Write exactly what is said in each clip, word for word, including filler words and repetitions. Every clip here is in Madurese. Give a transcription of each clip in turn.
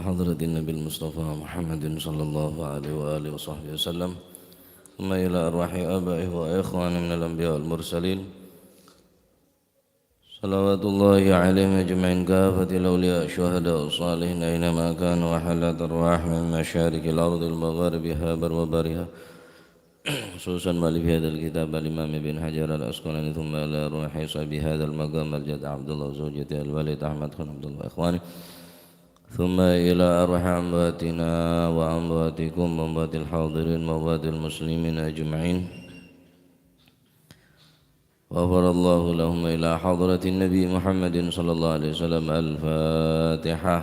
حضرة النبي المصطفى محمد صلى الله عليه وآله وصحبه وسلم، ثم إلى أرواح آبائه وإخوانه من الأنبياء والمرسلين، صلوات الله عليهم أجمعين، كافة الأولياء الشهداء الصالحين أينما كانوا، وحلت أرواحهم من مشارق الأرض لمغاربها برها وبحرها، خصوصا مؤلف هذا الكتاب الإمام ابن حجر العسقلاني، ثم إلى روح صاحب هذا المقام الجد عبد الله وزوجته الوالد أحمد خان عبد الله وإخوانه، ثم إلى أرواح أمواتنا وأمواتكم وأموات الحاضرين وأموات المسلمين أجمعين. غفر الله لهم. إلى حضرة النبي محمد صلى الله عليه وسلم. الفاتحة.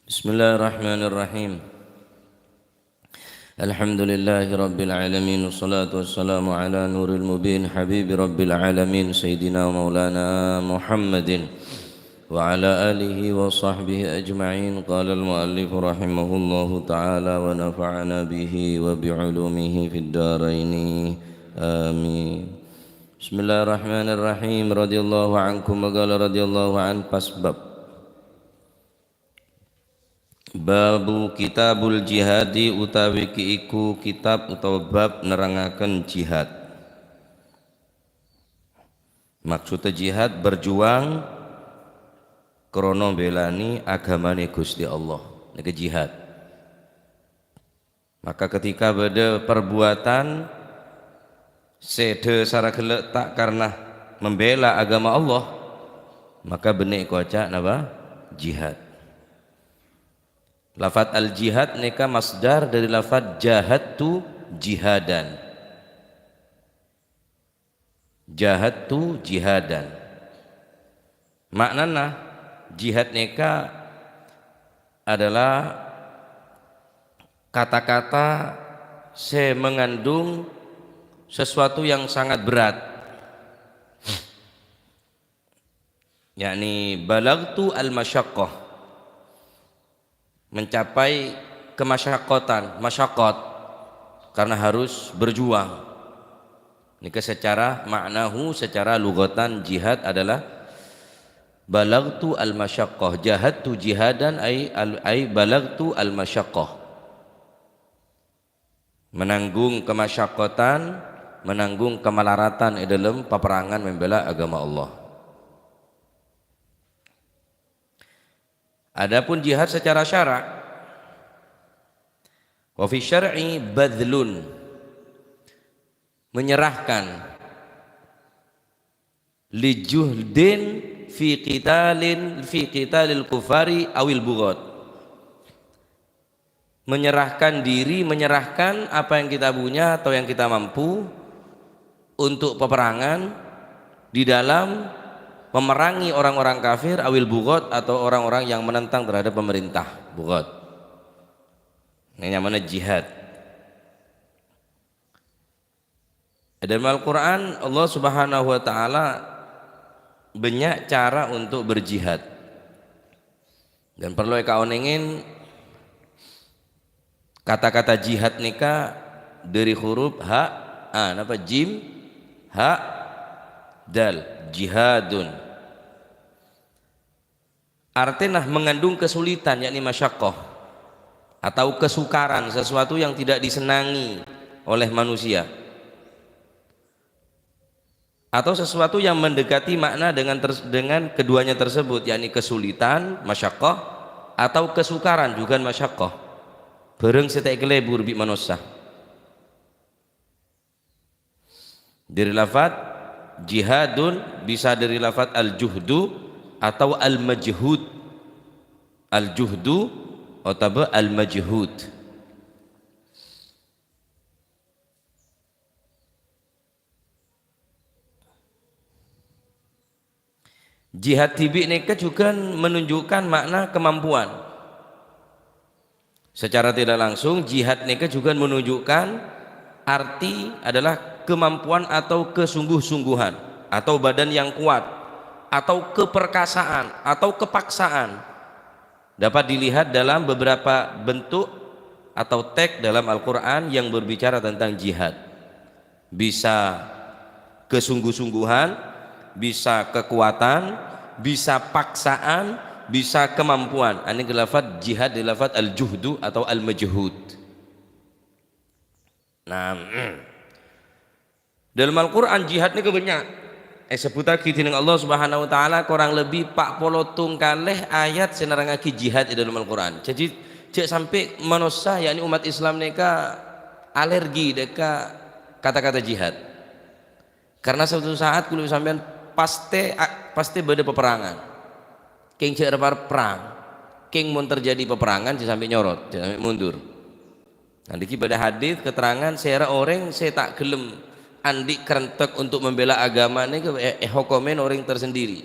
بسم الله الرحمن الرحيم. الحمد لله رب العالمين، والصلاة والسلام على نور المبين، حبيب رب العالمين، سيدنا ومولانا محمد وعلى آله وصحبه أجمعين. قال المؤلف رحمه الله تعالى ونفعنا به وبعلومه في الدارين. آمين. بسم الله الرحمن الرحيم. رضي الله عنكم، وقال رضي الله عنه، pas bab. Babu kitabul jihadi, utawi ki-, iku kitab utawa bab nerangaken jihad. Maksudnya jihad, berjuang krana mbelani agamane Gusti Allah. Niki jihad. Maka ketika bâdâ perbuatan sè dhâsarra ghellâ' ta' karna membela agama Allah, maka bânnè èkoca' napa? Jihad. Lafat al-jihad nèka masdar dhâri lafat jahadtu jihadan. Jahadtu jihadan. Ma'nana, jihad nèka adalah kata-kata sè mengandung sesuatu yang sangat berat. Yakni balagtu al-masyaqqah. Mencapai kemasyakotan, masyakkot, karena harus berjuang. Nèka secara ma'nahu, secara lugatan jihad adalah balagtu al-masyaqqah, jahadtu jihadan ay al-, ay balagtu al-masyaqqah. Menanggung kemasyakotan, menanggung kemalaratan è dâlem paperangan membela agama Allah. Adapun jihad secara syara', wa fi syar'i badlun, menyerahkan, li juhdin fi qitalin, fi qitalil kufari awil bughat. Menyerahkan diri, menyerahkan apa yang kita punya atau yang kita mampu untuk peperangan di dalam memerangi orang-orang kafir, awil bughat, atau orang-orang yang menentang terhadap pemerintah, bughat. Ini namanya jihad. Dalam Al-Quran, Allah Subhanahu wa Ta'ala banyak cara untuk berjihad. Dan perlu èkaonèngè, kata-kata jihad nèka dhâri huruf ha, a, napa? Jim, ha, dal. Jihadun. Artèna mengandung kesulitan, yakni masyaqqah, atau kesukaran, sesuatu yang tidak disenangi oleh manusia. Atau sesuatu yang mendekati makna dengan ters-, dengan keduanya tersebut, yakni kesulitan, masyaqqah, atau kesukaran, juga masyaqqah. Bhârâng sè ta' èkalèbur bi' manossa. Dhâri lafat jihadun bisa dhâri lafat al-juhdu atau al-majhud. Al-juhdu otabâ al-majhud. Jihad dhibi' nèka jhughân menunjukkan makna kemampuan. Secara tidak langsung, jihad nèka jhughân menunjukkan arti adalah kemampuan atau kesungguh-sungguhan, atau badan yang kuat, atau keperkasaan, atau kepaksaan, dapat dilihat dalam beberapa bentuk atau teks dalam Al-Quran yang berbicara tentang jihad. Bisa kesungguh-sungguhan, bisa kekuatan, bisa paksaan, bisa kemampuan. Ini lafaz jihad, lafaz al-juhdu atau al-majhud. Nah, dalam Al-Quran jihad ini banyak. Èsebbhuttaghi dening Allah Subhanahu wa Ta'ala korang lebbi pa' polo tong kalè ayat sè nerrangngaghi jihad è dalam Al-Quran. Jadi, jhâ' sampè' manossa, yakni umat Islam nèka alergi dâ' ka kata-kata jihad. Karena suatu saat kulâ sampèyan pastè, a-, pastè bâdâ peperangan. Kèng jhâ' rèpar perang. Kèng mon terjadi peperangan, jhâ' sampè' nyorot, jhâ' sampè' mundur. Nah, nèka bâdâ hadis keterangan sèra orèng sè ta' ghellem andi' karentek untuk membela agama nèka è-, èhokomè orèng tersendiri.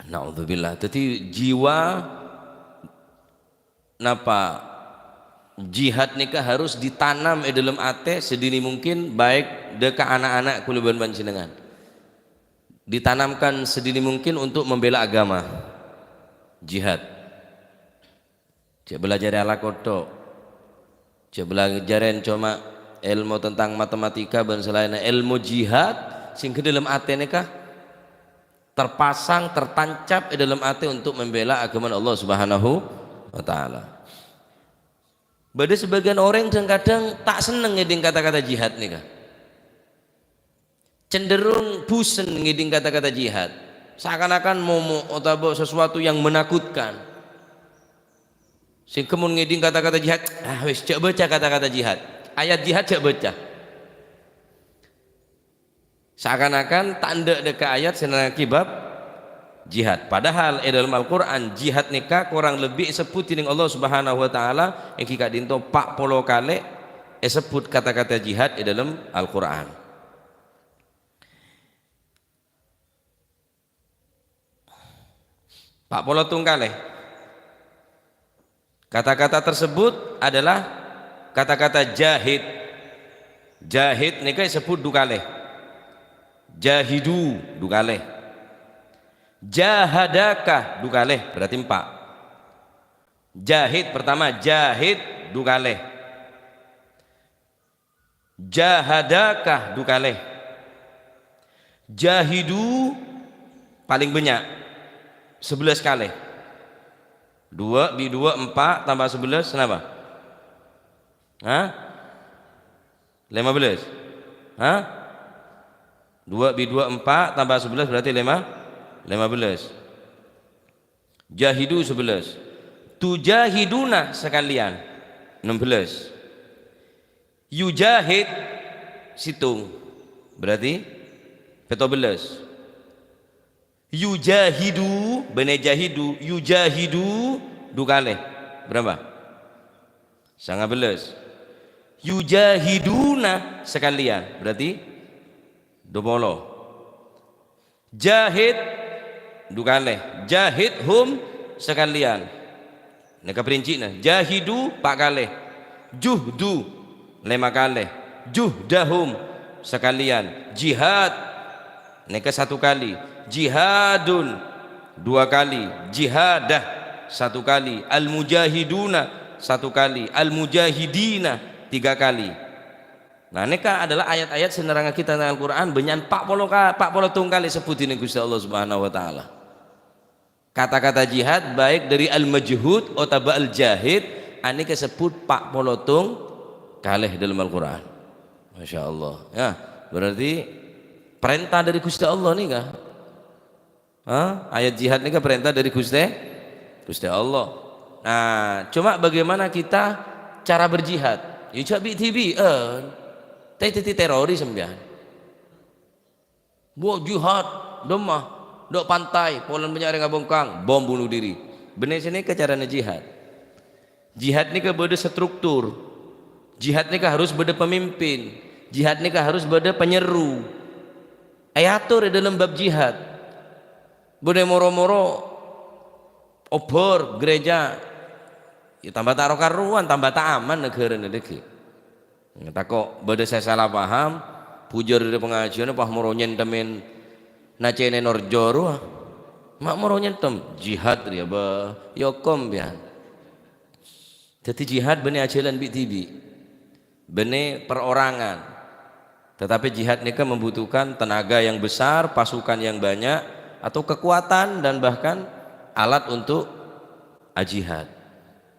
Naudzubillah. Jadi jiwa napa jihad nèka harus ditanam è dalam atè sedini mungkin, baik dâ' ka ana'-ana' kulâ bân panjhennengngan. Ditanamkan sedini mungkin untuk membela agama. Jihad. Jhâ' belajar alako tok. Jhâ' belajarèn coma èlmo tentang matematika bân salaènna. Èlmo jihad sehingga dalam atè nèka terpasang, tertancap è dalam atè untuk membela agama Allah Subhanahu wa Ta'ala. Bâdâ sebagian orèng kadhâng-kadhâng ta' senneng ngèdhing kata-kata jihad nèka. Cenderung busen ngèdhing kata-kata jihad. Seakan-akan momok otabâ sesuatu yang menakutkan. Sehingga mon ngèdhing kata-kata jihad, "Ah, wis, jhâ' bâca kata-kata jihad. Ayat jihad jhâ' bâca." Seakan-akan ta' endâ' dâ' ka ayat sè nerrangngaghi bab jihad. Padahal è dalam Al-Quran, jihad nèka korang lebbi èsebbhut dening Allah Subhanahu wa Ta'ala èngghi ka'dinto pa' polo kalè èsebbhut kata-kata jihad è dalam Al-Quran. Pa' polo tong kalè. Kata-kata tersebut adalah kata-kata jahid. Jahid nèka èsebbhut du kalè. Jahidu du kalè. Jahadaka du kalè, berarti empa'. Jahid pertama, jahid du kalè. Jahadaka du kalè. Jahidu palèng bânnya', sabellâs kalè. Duwâ' bi' duwâ' empa' tamba sabellâs napa? Hah? Lèma bellâs. Hah? Duwâ' bi' duwâ' empa' tamba sabellâs berarti lèma, lèma bellâs. Jahidu sabellâs. Tujahiduna sakalèyan, ennem bellâs. Yujahid, sèttong, berarti pètto bellâs. Yujahidu, bânnè jahidu, yujahidu, du kalè. Berapa? Sanga bellâs. Yujahiduna sakalèyan, berarti dua puluh. Jahid, du kalè. Jahidhum, sakalèyan. Nèka parinci'na. Jahidu, pa' kalè. Juhdu, lèma kalè. Juhdahum, sakalèyan. Jihad, nèka satu kali. Jihadun, dua kali. Jihadah, satu kali. Al-mujahiduna, satu kali. Al-mujahidina, tiga kali. Nah, nèka adalah ayat-ayat sè nerrangngaghi tentang Al-Qur'an, bânnya'an pa' polo ka-, pa' polo tong kalè èsebbhut dening Ghustè Allah Subhanahu wa Ta'ala. Kata-kata jihad, baik dari al-majhud otabâ al-jahid, anèka èsebbhut pa' polo tong kalè dalam Al-Qur'an. Masya Allah. Ya, berarti perintah dari Ghustè Allah nèka. Hah? Ayat jihad nèka perintah dari Ghustè, Ghustè Allah. Nah, cuma bagaimana kita cara berjihad? Ya, jhâ' bi'-dhibi'ân. Tè dhâddhi teroris sampèyan. Buwâ' jihad, dâmma, dâ' pantai, polana bânnya' orèng abhângkang, bom bunuh diri. Bânnè sanèka carana jihad. Jihad nèka bâdâ struktur. Jihad nèka harus bâdâ pemimpin. Jihad nèka harus bâdâ penyeru. Èator è dâlem bab jihad. Bâdâ moro-moro obhâr gereja, ya tamba ta' ro-karowan, tamba ta' aman naghârâna dhâggi'. Tako' bâdâ sè sala paham, bujur dâri pangajiân, pas moro nyènthèmèn Nacènè norjo rowa. Ma' moro nyènthèm, jihad rèya, bâh, èokom biyân. Dhâddhi jihad bânnè ajhâlân bi'-dhibi'. Bânnè perorangan. Tetapi jihad nèka membutuhkan tenaga yang besar, pasukan yang banyak, atau kekuatan dan bahkan alat untuk ajihad.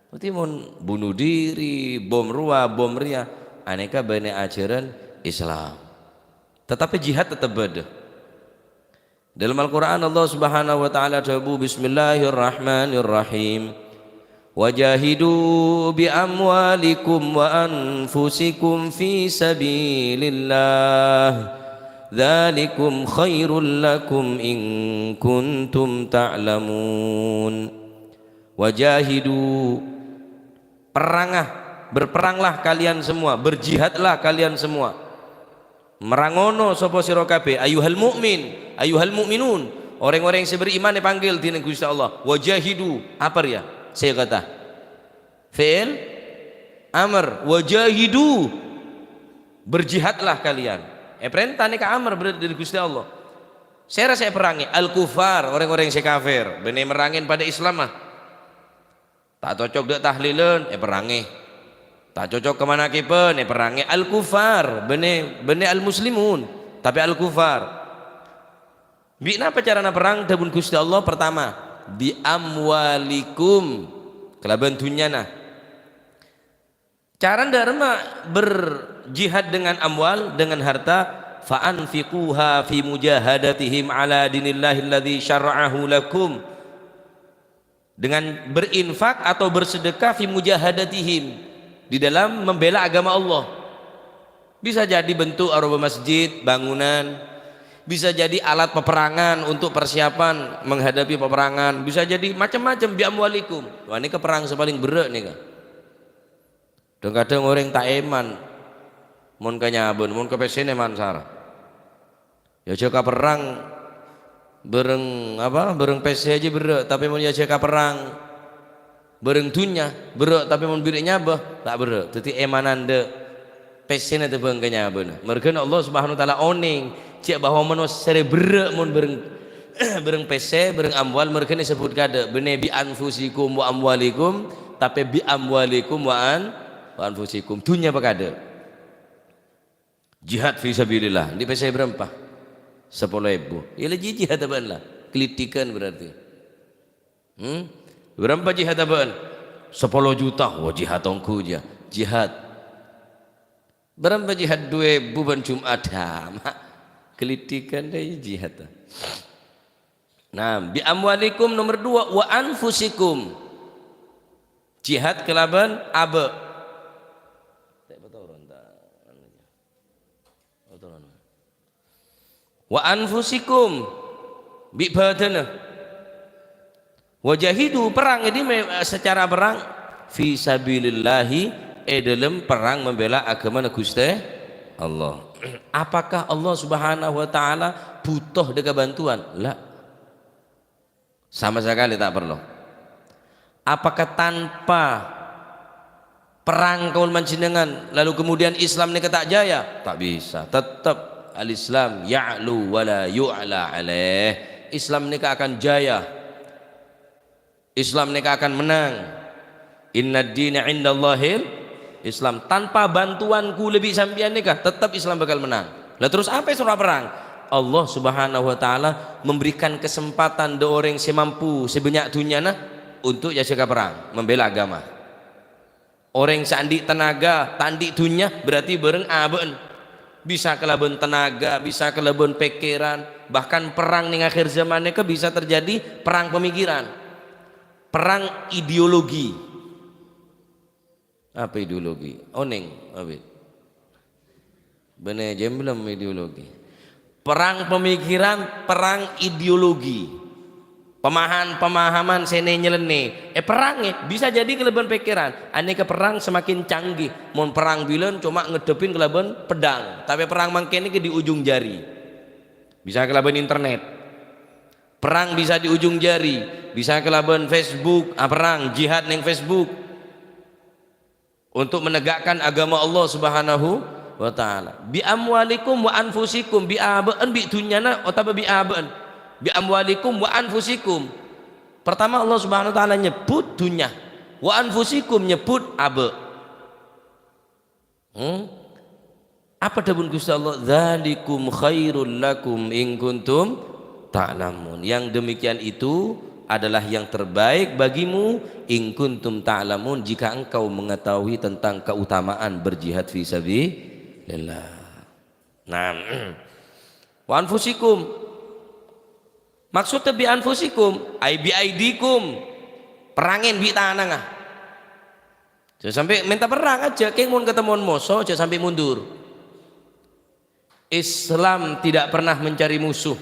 Berarti mon bunuh diri, bom rowa, bom rèya, anèka bânnè ajhârân Islam. Tetapi jihad tetep bâdâ. Dalam Al-Qur'an Allah Subhanahu wa Ta'ala dhâbu, "Bismillahirrahmanirrahim. Wajahidu bi amwalikum wa anfusikum fi sabilillah. Dzalikum khairul lakum in kuntum ta'lamun." Wajahidu, perangah, berperanglah kalian semua, berjihadlah kalian semua. Marangono sapa sira kabeh, ayyuhal mu'min, ayyuhal mu'minun. Orèng-orèng sè beriman èpanggil dhinèng Ghustè Allah. Wajahidu, apa rèya? Sè kata. Fi'il amr, wajahidu. Berjihadlah kalian. Èparènta nèka amr berarti dâri Ghustè Allah. Sèra sè èperrangè? Al-kuffar, orèng-orèng sè kafir. Bânnè merrangè padâ Islam, ah. Ta' cocok dâ' tahlilan, èperrangè. Ta' cocok ka manakiban, èperrangè. Al-kuffar, bânnè, bânnè al-muslimun, tapè al-kuffar. Bi' napa carana perrang? Dhâbuna Ghustè Allah, pertama, "Bi amwalikum," kalabân dhunnyana. Carana dâ' remma berjihad dengan amwal, dengan harta, "Fa anfiquha fi mujahadatihim ala dinillahilladzi syara'ahu lakum." Dengan berinfak atau bersedekah fi mujahadatihim, di dalam membela agama Allah. Bisa jadi bentuk arowa masjid, bangunan, bisa jadi alat peperangan untuk persiapan menghadapi peperangan, bisa jadi macam-macam bi amwalikum. Wah, nèka perrang sè palèng berrâ' nèka. Dhâng-kadhâng orèng ta' èman mon ka nyabâna, mon ka pèssèna èman sara. Ya jhâ' ka perrang bâreng, apa, bâreng pèssè jiyâ berrâ', tapè mon ya jhâ' ka perrang bâreng dhunnya, berrâ', tapè mon bi' rèya nyabâ, ta' berrâ'. Dhâddhi èmanan dâ' pèssèna tèmbhâng ka nyabâna. Marghâna Allah Subhanahu wa Ta'ala onèng jhâ' bahwa manossa rè berrâ' mon bâreng, bâreng pèssè, bâreng amwal, marghâna èsebbhut kadâ', bânnè bi anfusikum wa amwalikum, tapè bi amwalikum wa an-, wa anfusikum. Dhunnya pakaḍâ'. Jihad fi sabilillah, andi' pèssè bârâmpa? Sapolo èbu. Iyâ la ji-, jihad abâ'na la? Kelittikan berarti. Hmm? Bârâmpa jihad abâ'na? Sapolo juta. Wah, jihad ongghu jiyâ. Jihad. Bârâmpa jihad? Du èbu bân Jum'at. Dâ' ma'. Kelittikan dâ' jihad. Nah, bi amwalikum nomer dua, wa anfusikum. Jihad kalabân abâ'. Wa anfusikum, bi' bhâdhânna. Wajahidu, perrang, ini me-, secara perrang, fi sabilillahi, è dâlem perrang membela aghâmana Ghustè Allah. Apakah Allah Subhanahu wa Ta'ala bhuto dâ' kabhântowan? La. Sama sekali tak perlu. Apakah tanpa perrang kaulâ panjhennengngan, lalu kemudian Islam nèka ta' jaya? Ta' bisa. Tettep al-Islam ya'lu wa la yu'la alaih. Islam nèka akan jaya. Islam nèka akan menang. Innad dina indallahil Islam. Tanpa bantuan kaulâ bi' sampèyan nèka, tettep Islam bhâkal menang. Lah terros apa sè èsoro perrang? Allah Subhanahu wa Ta'ala memberikan kesempatan dâ' orèng sè mampu, sè bânnya' dhunnyana, untuk nyajâgâ perrang, membela agama. Orèng sè andi' tenaga, ta' andi' dhunnya, berarti bâreng abâ'na. Bisa kalabân tenaga, bisa kalabân pèkkèran, bahkan perrang nèng akhir zaman nèka bisa terjadi perrang pemikiran, perrang ideologi. Apa ideologi? Onèng, apa? Bânnè jemblem ideologi. Perrang pemikiran, perrang ideologi. Pemahan-, pemahaman sè nè-, nyelennè. È, perrang, è, bisa jadi kalabân pèkkèran. Anèka perrang semakin canggih. Mon perrang bilân coma ngadhebbhi kalabân pedang. Tapè perrang mangkèn nèka di ujung jari. Bisa kalabân internet. Perrang bisa di ujung jari. Bisa kalabân Facebook. Ah, perrang, jihad nèng Facebook. Untuk menegakkan agama Allah Subhanahu wa Ta'ala. "Bi amwalikum wa anfusikum," bi abâ'na, bi dhunnyana, otabâ bi abâ'na. "Bi amwalikum wa anfusikum." Pertama, Allah Subhanahu wa Ta'ala nyebbhut dhunnya. "Wa anfusikum," nyebbhut abâ'. Hmm? Apa dhâbuna Ghustè Allah? "Dzalikum khairul lakum in kuntum ta'lamun." Yang demikian itu adalah yang terbaik bagimu, "in kuntum ta'lamun," jika engkau mengetahui tentang keutamaan berjihad fi sabilillah. Nah, "wa anfusikum." Maksudnya "bi anfusikum," ai "bi aidikum." Perrangèn bi' tanangnga. Jhâ' sampè' mènta perrang ajjhâ, kèng mon katemmowan moso, jhâ' sampè' mundur. Islam tidak pernah mencari musuh.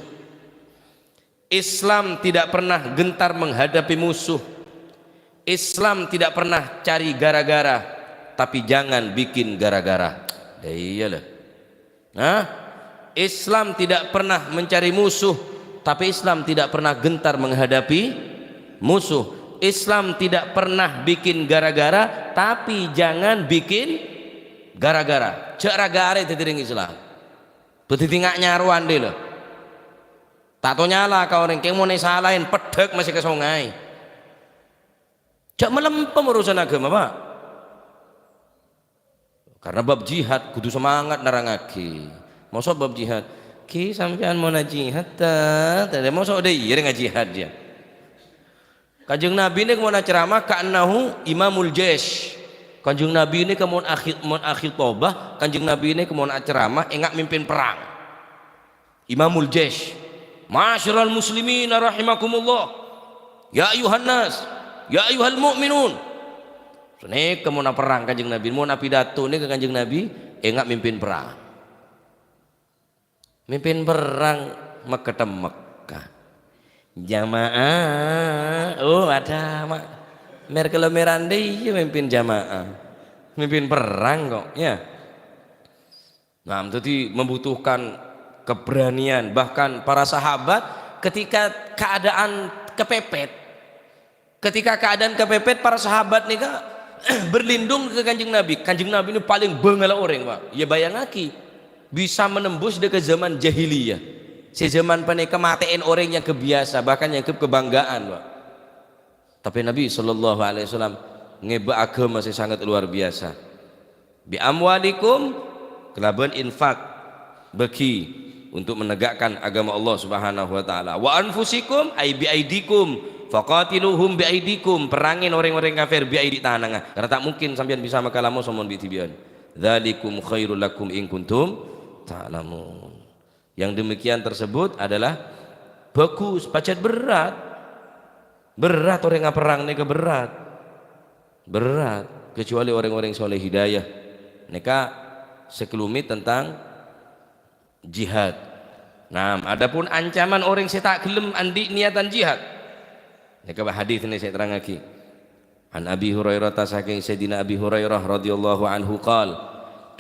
Islam tidak pernah gentar menghadapi musuh. Islam tidak pernah cari gara-gara, tapi jangan bikin gara-gara. Ya iyalah. Nah, Islam tidak pernah mencari musuh, tapi Islam tidak pernah gentar menghadapi musuh. Islam tidak pernah bikin gara-gara, tapi jangan bikin gara-gara. Jhâ' ra-gara dhâddhi rèng Islam. Bâdhi tingak nyarowan dhi, lho. Ta' to nyala ka orèng, kèng mon èsalaè, peddhâk masih ka songay. Jhâ' malempem urusan agama, Pak. Karena bab jihad kudu semangat nerrangaghi. Mosok bab jihad, "Ki, sampèyan mon ajihad ta?" Tadâ' mosok dâ' iyâ rèng ajihad, ya. Kanjeng Nabi nèka mon acaramah ka'annahu imamul jaish. Kanjeng Nabi nèka mon akhi-, mon akhitobah, Kanjeng Nabi nèka mon acaramah enga' mimpin perrang. Imamul jaish. "Ma'asyiral muslimina rahimakumullah. Ya ayyuhan nas. Ya ayyuhal mu'minun." Sanèka mon aperrang Kanjeng Nabi, mon apidato nèka Kanjeng Nabi, enga' mimpin perrang. Mimpin perrang mèkkètta Mekkah. Jamaah, oh, ada, Mak. Mer kelo merande, iyâ, mimpin jamaah. Mimpin perrang kok, ya. Nah, jadi membutuhkan keberanian. Bahkan para sahabat ketika keadaan kepepet, ketika keadaan kepepet, para sahabat nèka berlindung ke Kanjeng Nabi. Kanjeng Nabi ini paling bângalla orèng, Pak. Ya, bayangaghi, bisa menembus dâ' ka zaman jahiliyah. Sè zaman panèka matè'èn orèng nyangghep biyasa, bahkan nyangghep kebanggaan, Pak. Tapè Nabi sallallahu alaihi wasallam ngèbâ agama sè sangat luar biasa. "Bi amwalikum," kalabân infak, bagi untuk menegakkan agama Allah Subhanahu wa Ta'ala. "Wa anfusikum," ai "bi aidikum, faqatiluhum bi aidikum," perrangè orèng-orèng kafir bi aidi tanangnga. Karena ta' mungkin sampèyan bisa makala moso mon bi dhibi'ân. "Dzalikum khairul lakum in kuntum ta'lamun." Yang demikian tersebut adalah bagus, pajhât berat. Berat orèng aperrang nèka, berat. Berat, kecuali orèng-orèng soleh hidayah. Nèka sakalumit tentang jihad. Nah, adapun ancaman orèng sè ta' ghellem andi' niyatan jihad. Nèka hadis nè sè terrangaghi. An Abi Hurairah, ta sakèng Sayyidina Abi Hurairah radhiyallahu anhu qal,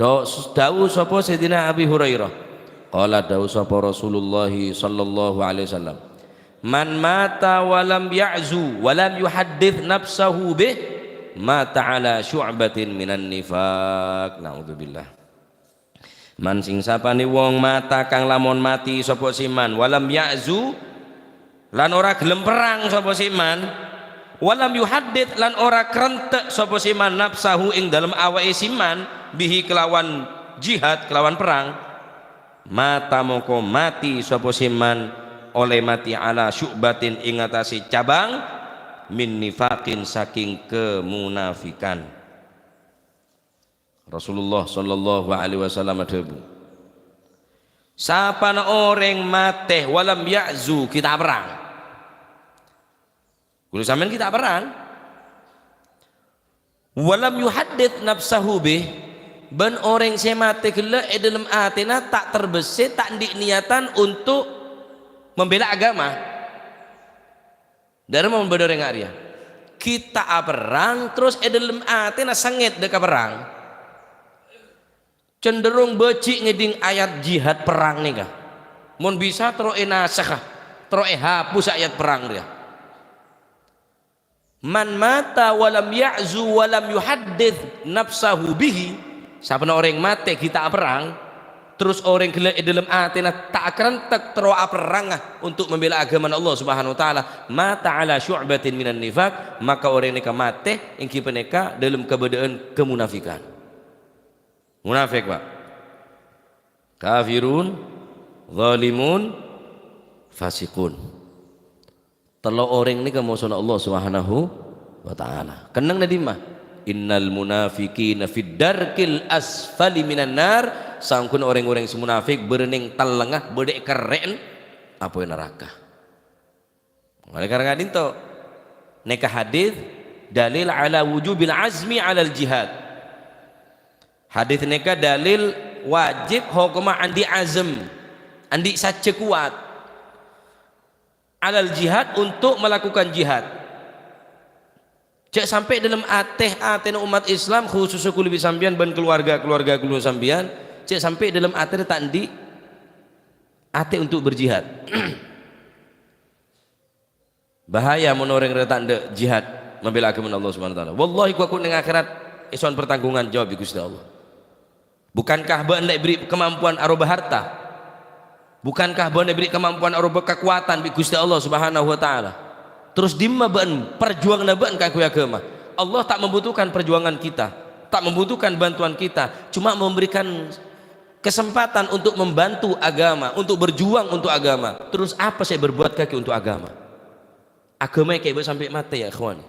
dâ-, dâu sapa Sayyidina Abi Hurairah? Qala, dâu sapa Rasulullah sallallahu alaihi wasallam, "Man mata wa lam ya'zu wa lam yuhaddits nafsahu bih, mata ala syu'batin minan nifaq." Naudzubillah. Man sing sapanè wong mata kang lamon matè sapa sè man, walam ya'zu, lan ora gelem perrang sapa sè man, walam yuhaddits, lan ora krente' sapa sè man nafsahu ing dalem awake sè man, bihi kelawan jihad, kelawan perrang, mata mongko matè sapa sè man, oleh matè ala syu'batin ing atase cabang, min nifaqin saking kemunafikan. Rasulullah sallallahu alaihi wasallam adhâbu, "Sapana orèng matè walam ya'zu, ghi' ta' perrang." Kaulâ sampèyan ghi' ta' perrang. "Walam yuhaddits nafsahu bih," bân orèng sè matè ghellâ' è dâlem atèna ta' terbessè, ta' andi' niyatan untuk membela agama. Dâ'remma mon bâdâ orèng arèya ghi' ta' aperrang, terros è dâlem atèna sengngèt dâ' ka perrang, cenderung bâji' ngèdhing ayat jihad perrang nèka. Mon bisa terro ènasakha, terro èhapus ayat perrang rèya. "Man mata walam ya'zu walam yuhaddits nafsahu bihi," Saponapa orèng matè ghi' ta' aperrang, terros orèng ghellâ' è dhâlem atèna ta' akarentek terro aperranga untuk membela aghâmana Allah Subhanahu wa Ta'ala, mata ala syu'batin minan nifaq, maka orèng nèka matè èngghi panèka dhâlem kabâdâ'ân kamonafikan. Monafèk, Pak. Kafirun, zalimun, fasiqun. Tello' orèng nèka mosona Allah Subhanahu wa Ta'ala. Kennengnganna è dimma? "Innal munafiqina fid darkil asfali minan nar." Saongghuna orèng-orèng sè monafèk bâdâ neng tellengnga, bâdâ è kerrè'en apoy naraka. Oleh karena ka'dinto, nèka hadis dalil ala wujubil azmi alal jihad. Hadis nèka dalil wajib hokomma andi' azm, andi' sajjhâ kowat. Alal jihad, untuk melakukan jihad. Jhâ' sampè' dhâlem atè-atèna ommat Islam, khususnya kaulâ bi' sampèyan bân kaluwarga-kaluwarga kaulâ sampèyan, jhâ' sampè' dhâlem atè ta' andi' atè untuk berjihad. Bahaya mon orèng rèya ta' andi' jihad mambela aghâmana Allah Subhanahu wa Ta'ala. Wallahi, ghu-, ghu-, neng akhèrat èso'on pertanggungan jawab bi' Ghustè Allah. Bukankah bâ'na la èberri' kamampowan aroba harta? Bukankah bâ'na èberri' kamampowan aroba kakowadhân bi' Ghustè Allah Subhanahu wa Ta'ala? Terros dimma bâ'na parjuwanganna bâ'na kaangghuy aghâma? Allah tak membutuhkan perjuangan kita, tak membutuhkan bantuan kita, cuma memberikan kesempatan untuk membantu agama, untuk berjuang untuk agama. Terros apa sè èberbuat kakè untuk agama? Aghâma èkèbâ sampè' matè, ya ikhwan.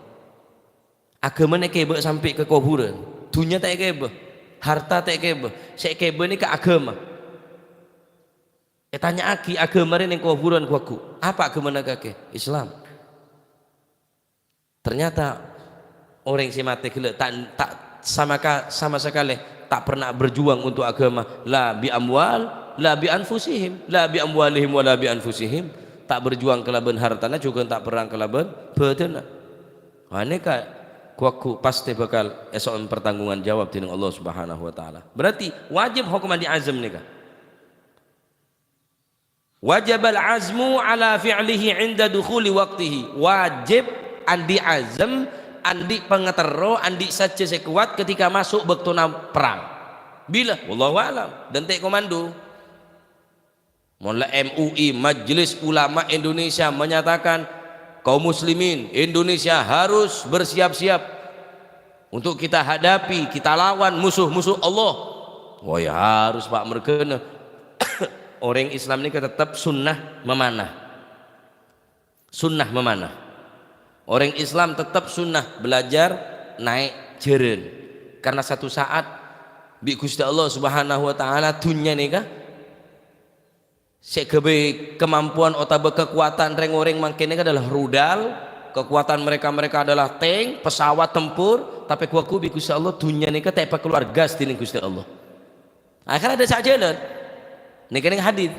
Aghâma èkèbâ sampè' ka kobhurân. Dhunnya ta' èkèbâ, harta ta' èkèbâ. Sè èkèbâ nèka aghâma. Ètanya'aghi aghâma rè neng kobhurân ghu-, ghu-, apa aghâmana kakè? Islam. Ternyata orèng sè matè ghellâ' ta', ta', sama ka-, sama sakalè ta' pernah berjuang untuk agama, la bi amwal, la bi anfusihim, la bi amwalihim wa la bi anfusihim. Ta' berjuang kalabân hartana, jhughân ta' perrang kalabân bhâdhânna. Wah, nèka ghu-, ghu-, pastè bhâkal èso'on pertanggungan jawab dhineng Allah Subhanahu wa Ta'ala. Berarti wajib hokomma andi' azm nèka. Wajabal azmu ala fi'lihi 'inda dukhuli waqtihi. Wajib andi' azm, andi' pangaterro, andi' sajjhâ sè kowat ketika maso' bâktona perrang. Bilâ? Wallahu a'lam. Dântè' komando. Mon la M U I, Majelis Ulama Indonesia, menyatakan kaum muslimin Indonesia harus bersiap-siap untuk kita hadapi, kita lawan musuh-musuh Allah. Wah, ya harus, Pak, mergâna orèng Islam nèka tetep sunnah memanah. Sunnah memanah. Orèng Islam tetep sunnah belajar naik jhârân. Karena satu saat bi' Ghustè Allah Subhanahu wa Ta'ala dhunnya nèka sè èghâbây kamampowan otabâ kakowadhân rèng-orèng mangkèn nèka adalah rudal, kakowadhân mereka-mereka adalah tank, pesawat tempur, tapè ghu-, ghu-, bi' Ghustè Allah dhunnya nèka ta' èpakalowar gas dhineng Ghustè Allah. Akhirnya adâ' sè ajhâlân. Nèka neng hadis.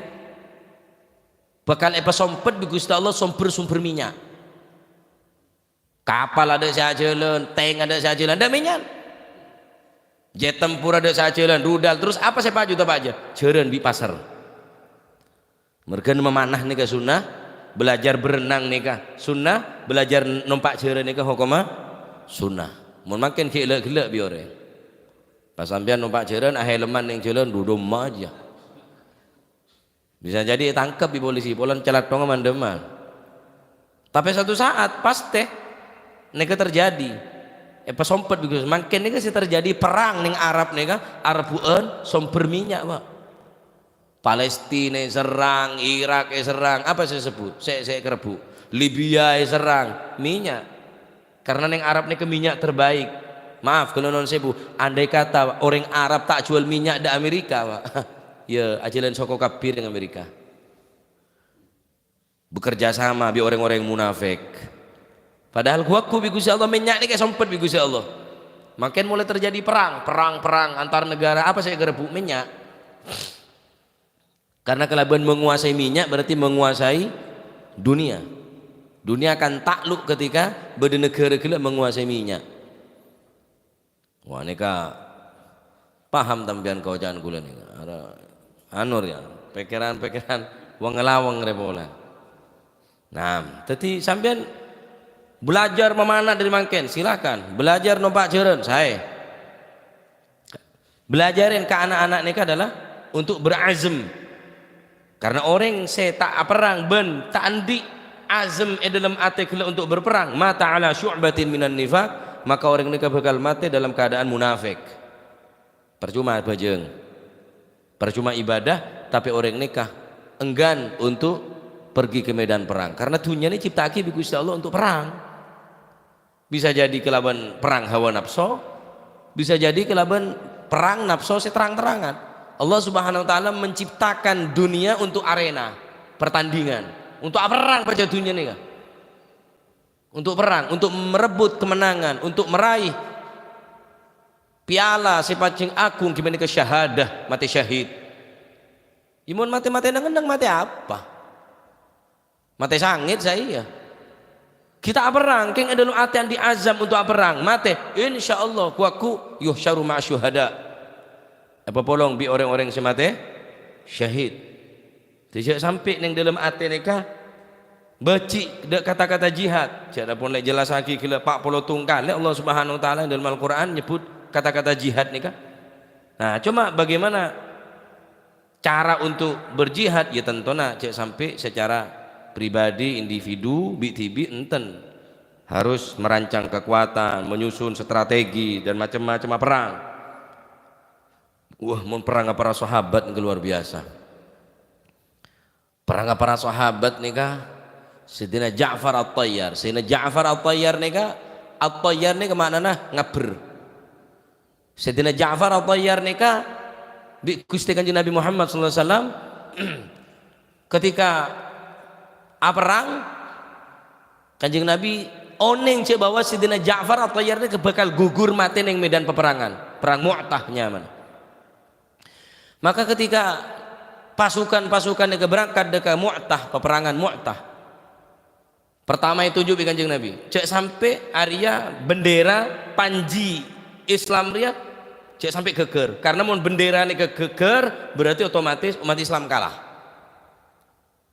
Bhâkal èpasompet bi' Ghustè Allah sombher-sombher mènnya'. Kapal adâ' sè ajhâlân, tank adâ' sè ajhâlân, adâ' mènnya'. Jet tempur adâ' sè ajhâlân, rudal, terros apa sè èpajhu ta' èpajhâ? Jhârân bi' pasèr. Mergâna memanah nèka sunnah, belajar berenang nèka sunnah, belajar nompa' jhârân nèka hokomma sunnah. Mon mangkèn ghi' ghellâ'-ghellâ' bi' orèng. Pas sampèyan nompa' jhârân, ahèleman neng jhâlân, dudum aja. Bisa jadi ètangkep bi' polisi, polana calatthongnga man-dhâmman. Tapè satu saat, pastè nèka terjadi. Èpasompet bi' Ghustè. Mangkèn nèka sè terjadi perrang neng Arab nèka, arebbhu'ân sombher mènnya', Pak. Palestina èserrang, Irak èserrang, apa sè sebbhut? Sè, sè èkarebbhu'. Libya èserrang, mènnya'. Karena neng Arab nèka mènnya' terbaik. Maaf, kaulâ nu'un sèbu. Andai kata orèng Arab ta' jhuwâl mènnya' dâ' Amerika, Pak. Ya, ajhâlân soko kabbhi rèng Amerika. Bekerja sama bi' orèng-orèng munafik. Padahal ghu-, ghu-, bi' Ghustè Allah mènnya' nèka èsompet bi' Ghustè Allah. Mangkèn molaè terjadi perrang, perrang, perrang antar negara. Apa sè èkarebbhu'? Mènnya'. Karena kalabân menguasai minyak berarti menguasai dunia. Dunia akan takluk ketika bâdâ negara ghellâ' menguasai minyak. Wah, nèka paham sampèyan ka oca'an kaulâ nèka. Ara, anu, ya, pikiran-pikiran wong ngalawang rè polè. Nah, dhâddhi sampèyan belajar memanah dâri mangkèn, silakan. Belajar nompa' jhârân, saè. Bâlâjârân ka na'-ana' nèka adalah untuk berazm. Karena orèng sè ta' aperrang bân ta' andi' azm è dâlem atè ghellâ' untuk berperang, mata ala syu'batin minan nifaq, maka orèng nèka bhâkal matè dalam keadaan munafik. Parcoma abhâjâng, parcoma ibadah, tapè orèng nèka enggan untuk pergi ke medan perang. Karena dhunnya nè ècipta'aghi bi' Ghustè Allah untuk perang. Bisa jadi kalabân perang hawa napso, bisa jadi kalabân perang napso sè terang-terangan. Allah Subhanahu wa Ta'ala menciptakan dunia untuk arena pertandingan, untuk aperrang pajhât dhunnya nèka. Untuk perang, untuk merebut kemenangan, untuk meraih piala sè paling agung, ghâpanèka syahadah, matè syahid. Yâ, mon matè-matè neng-enneng, matè apa? Matè sangèt, sa'iyâ. Ghi' ta' aperrang, kèng è dâlem atè andi' azam untuk aperrang, matè, insyaallah, ku-, aku yuhsyaru ma'a syuhada. Èpapolong bi' orèng-orèng sè matè syahid. Dhâddhi jhâ' sampè' neng dâlem atè nèka bâji' dâ' kata-kata jihad. Jhâ' pon lè' jellassaghi ghellâ' pa' polo tongkal, lè' Allah Subhanahu wa Ta'ala dâlem Al-Qur'an nyebbhut kata-kata jihad nèka. Nah, coma bagaimana cara untuk berjihad, ya, tantona jhâ' sampè' secara pribadi, individu, bi'-dhibi' enten. Harus merancang kekuatan, menyusun strategi, dan macam-macam perang. Wah, mon perrang para sahabat nèka luar biasa. Perrang para sahabat nèka, Sayyidina Ja'far At-Tayyar. Sayyidina Ja'far At-Tayyar nèka, At-Tayyar nèka ma'nana ngabbher. Sayyidina Ja'far At-Tayyar nèka bi' Ghustè Kanjeng Nabi Muhammad sallallahu alaihi wasallam ketika aperrang, Kanjeng Nabi onèng jhâ' bahwa Sayyidina Ja'far At-Tayyar nèka bhâkal ghugur matè neng medan peperangan, Perang Mu'tah nyamana. Maka ketika pasukan-pasukan nèka berangkat dâ' ka Mu'tah, peperangan Mu'tah, pertama ètoju' bi' Kanjeng Nabi, jhâ' sampè' arèya bendera panji Islam rèya jhâ' sampè' ghâggâr. Karena mon bendera nèka ghâggâr, berarti otomatis umat Islam kalah.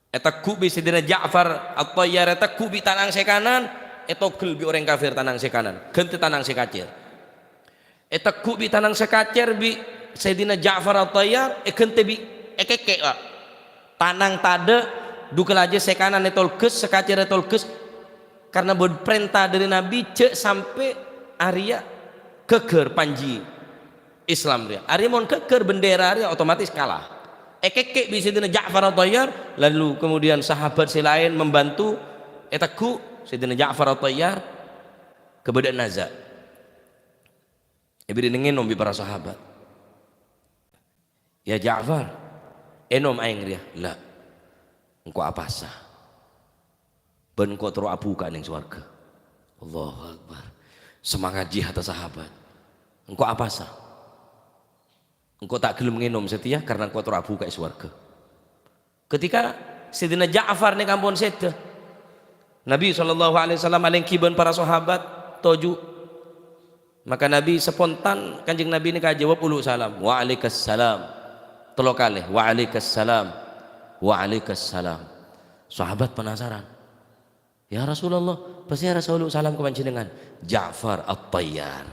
Ètegghu' bi' Sayyidina Ja'far At-Tayyar, ètegghu' bi' tanang sè kanan, ètogel bi' orèng kafir tanang sè kanan, ghântè tanang sè kacèr. Ètegghu' bi' tanang sè kacèr bi' Sayyidina Ja'far At-Tayyar, èghântè bi' èkèkè', Pak. Tanang tadâ', dhu kalajâ sè kanan ètolghâs, sè kacèr ètolghâs. Karena bân parènta dâri Nabi, jhâ' sampè' arèya ghâggâr panji Islam rèya. Arèya mon ghâggâr bendera rèya otomatis kalah. Èkèkè' bi' Sayyidina Ja'far At-Tayyar, lalu kemudian sahabat sè laèn membantu ètegghu' Sayyidina Ja'far At-Tayyar kabâdâ'ân naza'. Èbèrri'na ngènom bi' para sahabat. "Ya Ja'far, ènom aèng rèya." "La, engko' apasa. Bân engko' terro abhuka' neng sowarghâ." Allahu Akbar. Semangat jihadda sahabat. "Engko' apasa. Engko' ta' ghellem ngènom satèya karena engko' terro abhuka' è sowarghâ." Ketika Sayyidina Ja'far nèka ampon sèdhâ, Nabi sallallahu alaihi wasallam alèngghi bân para sahabat toju'. Maka Nabi spontan, Kanjeng Nabi nèka ajâwâb olu' salam, "Waalaikumsalam." Tello kalè, "Waalaikumsalam. Waalaikumsalam." Sahabat penasaran, "Ya Rasulullah, pasèra sè olu' salam ka Panjhennengngan?" "Ja'far At-Tayyar."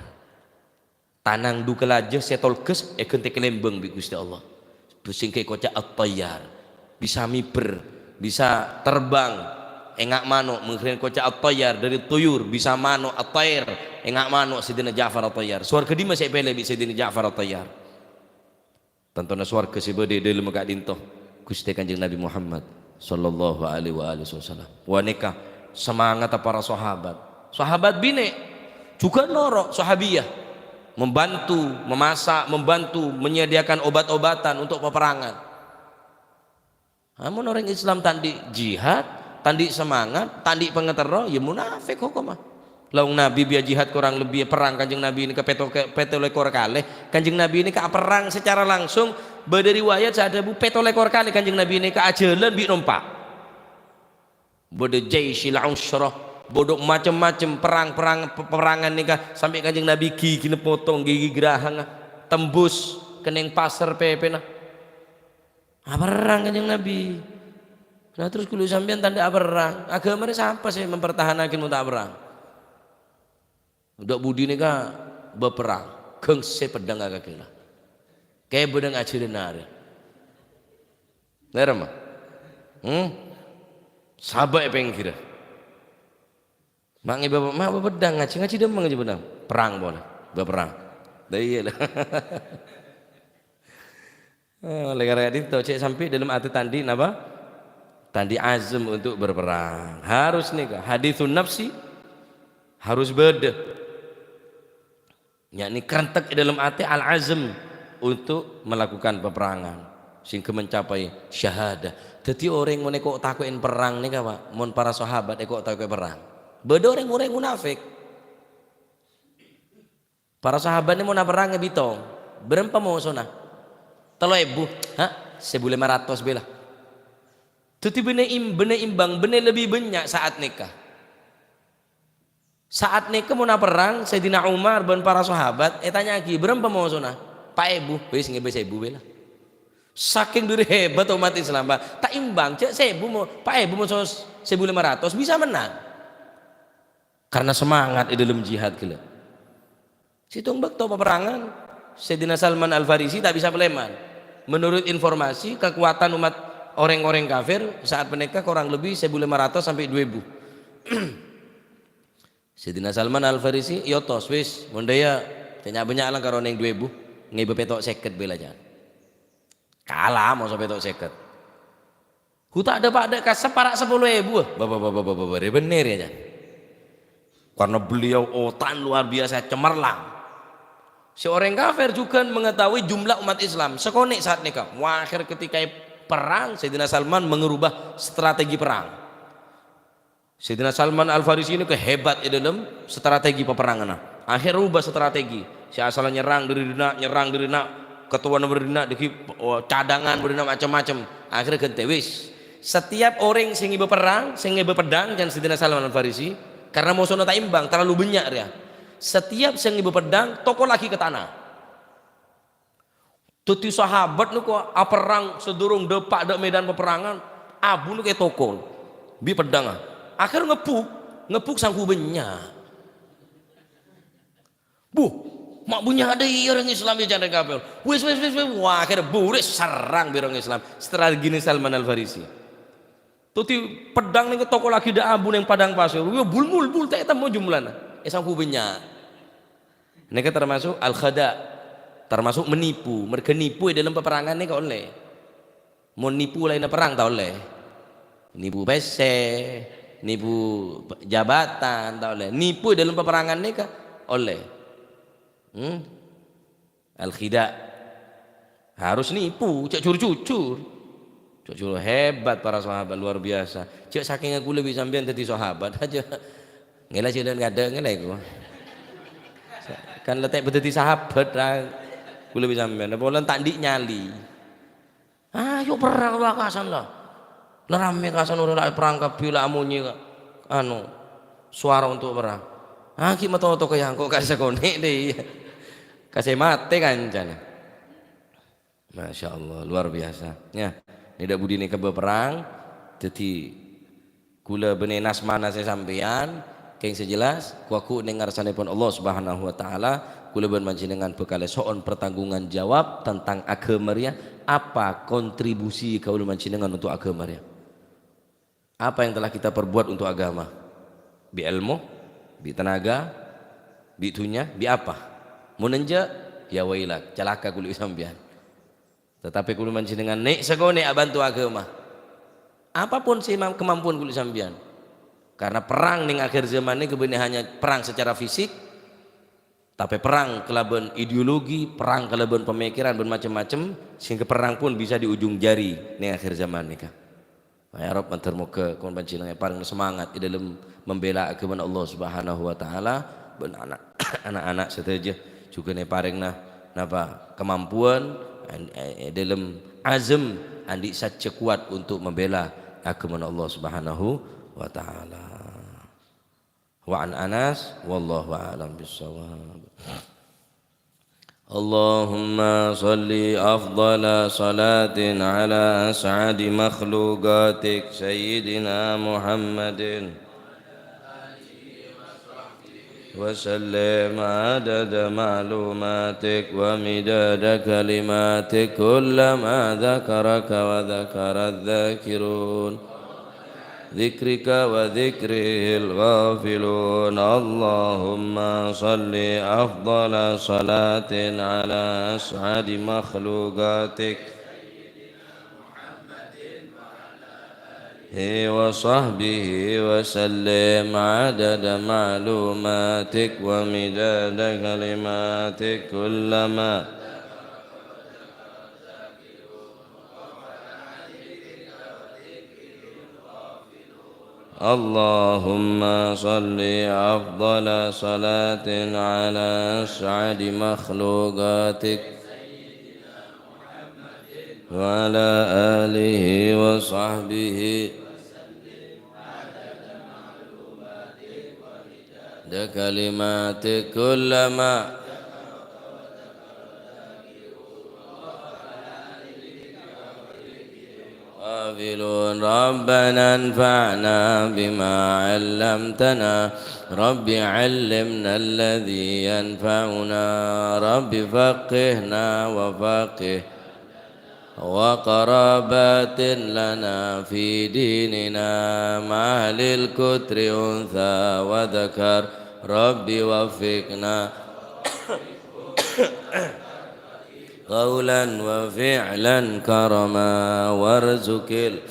Tanang dhu kalajâ sè tolghâs èghântè kalèmbâng bi' Ghustè Allah. Sèngghâ èkoca' At-Tayyar. Bisa miber, bisa terbang, enga' mano', mangkèn èkoca' At-Tayyar dâri tuyur, bisa mano', At-Tair, enga' mano', Sayyidina Ja'far At-Tayyar. Sowarghâ dimma sè èpèlè bi' Sayyidina Ja'far At-Tayyar? Tantona sowarghâ sè bâdâ è dâlemma ka'dinto, Ghustè Kanjeng Nabi Muhammad sallallahu alaihi wa alihi wasallam. Wa nèka semangatta para sahabat. Sahabat binè' jhughân noro' sahabiyah, membantu memasak, membantu menyediakan obat-obatan untuk peperangan. Amon orèng Islam ta' andi' jihad, ta' andi' semangat, ta' andi' pangaterro, ya munafik hokomma. Laong Nabi biyâ jihad korang lebbi perrang Kanjeng Nabi nèka pèto-, pètto lèkor kalè. Kanjeng Nabi nèka aperrang secara langsung, bâdâ riwayat sè adhâbu pètto lèkor kalè Kanjeng Nabi nèka ajhâlân bi' nompa'. Bâdâ jaisyil usrah, bâdâ macem-macem perrang-perrang, peperangan nèka sampè' Kanjeng Nabi ghighina potong, ghighi ghârâhângnga, tembus kennèng pasèr pèpèna. Aperrang Kanjeng Nabi. Lah, terros kaulâ sampèyan ta' andi' aperrang. Aghâma rè sapa sè mempertahanaghi mon ta' aperrang? Dâ' budi nèka bâperrang, ghângsè peddhâng ka kakèna. Kèbâ neng ajhârân arè. Lèrem, ma? Hmm? Sabâ' è pèngghirrâ. Ma' ngibâ, ma' bâbâddhâng ngajhi, ngajhi dhâmmang ngajhi bâddhâng. Perrang polè. Bâperrang. Lah iyâ lah. Eh, oleh karena itu, cè' sampè' dalam atè ta' andi' napa? Ta' andi' azm untuk berperang. Harus nèka, haditsun nafsi harus bâdâ. Yakni karentek è dalam atè al-azm untuk melakukan peperangan sehingga mencapai syahadah. Dhâddhi orèng mon èko' tako'è perrang nèka, Pak, mon para sahabat èko' tako'è perrang. Bâdâ orèng-orèng munafik. Para sahabat nèka mon aperrang èbitong. Bârâmpa mosona? Tello èbu. Ha? Sèbu lèma ratos bhâi la. Dhâddhi bânnè im-, bânnè imbang, bânnè lebbi bânnya' sa'at nèka. Sa'at nèka mon aperrang, Sayyidina Umar bân para sahabat ètanya'aghi, "Bârâmpa mosona?" "Pa' èbu." "Wis, ngibâ sèbu bhâi la." Sakèng dhâri hebat ommat Islam, Pak. Ta' imbang, jâ' sèbu mo-, pa' èbu moso sèbu lèma ratos, bisa mennang. Karena semangat è dalam jihad ghellâ'. Sèttong bâkto peperangan, Sayyidina Salman Al-Farisi ta' bisa palèman. Menurut informasi, kekuatan umat orèng-orèng kafir sa'at panèka korang lebbi sèbu lèma ratos sampè' du èbu. Sayyidina Salman Al-Farisi èotos, "Wis, mon dhâ' iyâ, jhâ' nya'-bânnya' la karo neng du èbu, ngibâ pèto' sèket bhâi la, jhân." Kala moso pèto' sèket. Hu ta' dâpa'-dâpa' ka sapara' sapolo èbu, bâ-, bâ-, bâ-, bâ-, bâ-, bâ-, bârâ bhender, ya, jhân. Karena beliau otak luar biasa cemerlang. Sè orèng kafir jhughân mengetahui jumlah umat Islam. Sakonè' sa'at nèka. Wah, akhir ketika perang, Sayyidina Salman mengubah strategi perang. Sayyidina Salman Al-Farisi nèka hebat è dalam strategi peperanganna. Akhir rubah strategi. Sè asalla nyerrang dhâri dinna', nyerrang dhâri dinna', ketowana bâdâ dinna', dhâggi', oh, cadangan bâdâ dinna', macem-macem. Akhirnya ghântè, wis. Setiap orèng sè ngibâ perrang, sè ngibâ peddhâng, jhân Sayyidina Salman Al-Farisi, karena mosona ta' imbang, terlalu bânnya' rèya. Setiap sè ngibâ peddhâng, tokollaghi ka tana. Dhâddhi sahabat nèko aperrang sadurung dâpa' dâ' medan peperangan, abu nèko ètokol bi' peddhângnga. Akhir ngebbhuk, ngebbhuk sangghu bânnya'. Buh, ma' bânnya' dâ' iyâ orèng Islam ya jhân rèng kafir. Wis, wis, wis, wis. Wah, akhir buru èserrang bi' orèng Islam. Strategina Salman Al-Farisi. Dhâddhi peddhâng nèko tokollaghi dâ' abu neng padang pasir. Yo, bul-, mul-, bul, ta' ètemmo jumlana. Èsangghu bânnya'. Nèka termasuk al-khada', termasuk menipu. Merga nipu è dalam peperangan nèka ollè. Mon nipu laènna perrang ta' ollè. Nipu pèssè, nipu jabatan ta' ollè. Nipu è dalam peperangan nèka ollè. Hmm? Al-khida'. Harus nipu, jhâ' jur-jujur. Jur-jujur hebat para sahabat, luar biasa. Jhâ' sakèngnga kaulâ bi' sampèyan dhâddhi sahabat, jhâ' ngèla jhâlân kadhâng ngèla iku. Kan la ta' dhâddhi sahabat, ra. Kaulâ bi' sampèyan, polana ta' andi' nyali. Ayo perrang la kasan la. La ramè kasan orèng la perrang kabbhi la amonyè ka-, anu, suara untuk perrang. Ah, ghi' mato-mato ka yangko' ka sakonè' dâ' iyâ. Ka sè matè kancana. Masya Allah, luar biasa. Ya, nèdhâ' budi nèka bâ perrang. Dhâddhi, Kaulâ bânnè nas-manas è sampèyan, kèng sè jelas, ghu-lagghu neng ngarsanèpon Allah Subhanahu wa Ta'ala, kaulâ bân panjhennengngan bhâkal èso'on pertanggungan jawab tentang aghâma rèya, apa kontribusi kaulâ panjhennengngan untuk aghâma rèya? Apa yang telah kita perbuat untuk agama? Bi' èlmo, bi' tenaga, bi' dhunnya, bi' apa? Mon enjâ', ya wailak, calaka kaulâ bi' sampèyan. Tetapi kaulâ panjhennengngan nè' sakonè' abhânto aghâma. Apapun sè mam-, kemampuan kaulâ sampèyan. Karena perrang neng akhir zaman nèka bânnè hanya perrang secara fisik, tapè perrang kalabân ideologi, perrang kalabân pamikiran bân macem-macem, sehingga perrang pun bisa di ujung jari neng akhir zaman nèka. Ya Rabb, mandhâr moghâ kaulâ panjhennengngan èparèng semangat è dâlem membela aghâmana Allah Subhanahu wa Ta'ala, bân ana'-, ana'-ana' sadhâjâ jhughân èparèngana napa kamampuan, an-, è, è dâlem azm andi' sajjhâ kowat untuk membela aghâmana Allah Subhanahu wa Ta'ala. Wa an Anas, wallahu a'lam bissawab. Allahumma shalli afdhala shalatin ala as'adi makhluqatik Sayyidina Muhammadin. وسلم عدد معلوماتك ومداد كلماتك، كلما ذكرك وذكر الذاكرون ذكرك وذكره الغافلون. اللهم صل أفضل صلاة على أسعد مخلوقاتك وصحبه وسلم عدد معلوماتك ومداد كلماتك، كلما اللهم صل أفضل صلاة على أسعد مخلوقاتك وعلى آله وصحبه عدد كلماتك، كلما غافلون. ربنا انفعنا بما علمتنا. رب علمنا الذي ينفعنا. رب فقهنا وفقه وقرابات لنا في ديننا مع أهل الكتر أنثى وذكر. رب وفقنا قولا وفعلا كرما وارزق ال-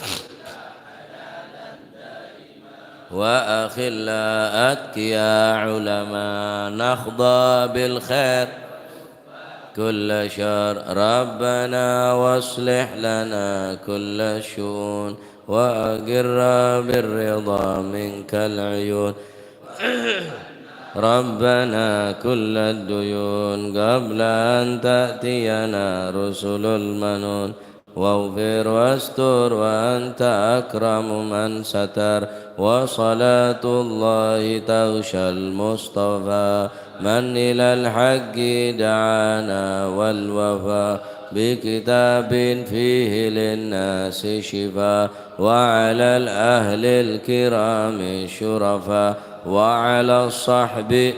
وأخلاء أتقياء علماء نحظى بالخير كل شر. ربنا واصلح لنا كل الشؤون وأقر بالرضا منك العيون. ربنا كل الديون قبل أن تأتينا رسل المنون. واغفر واستر وأنت أكرم من ستر. وصلاة الله تغشى المصطفى من إلى الحق دعانا والوفا بكتاب فيه للناس شفاء وعلى الأهل الكرام الشرفاء وعلى الصحب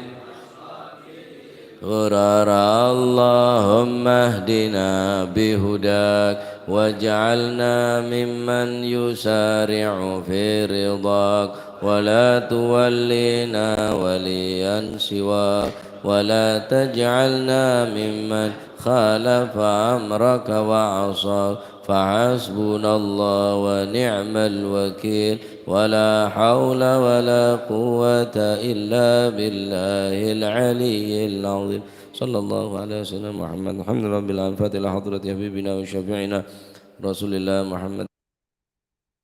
غرارا. اللهم اهدنا بهداك واجعلنا ممن يسارع في رضاك ولا تولينا وليا سواك ولا تجعلنا ممن خالف أمرك وعصاك. فحسبنا الله ونعم الوكيل ولا حول ولا قوة إلا بالله العلي العظيم. صلى الله على سيدنا محمد. الحمد لله رب العالمين. الفاتحة إلى حضرة حبيبنا وشفيعنا رسول الله محمد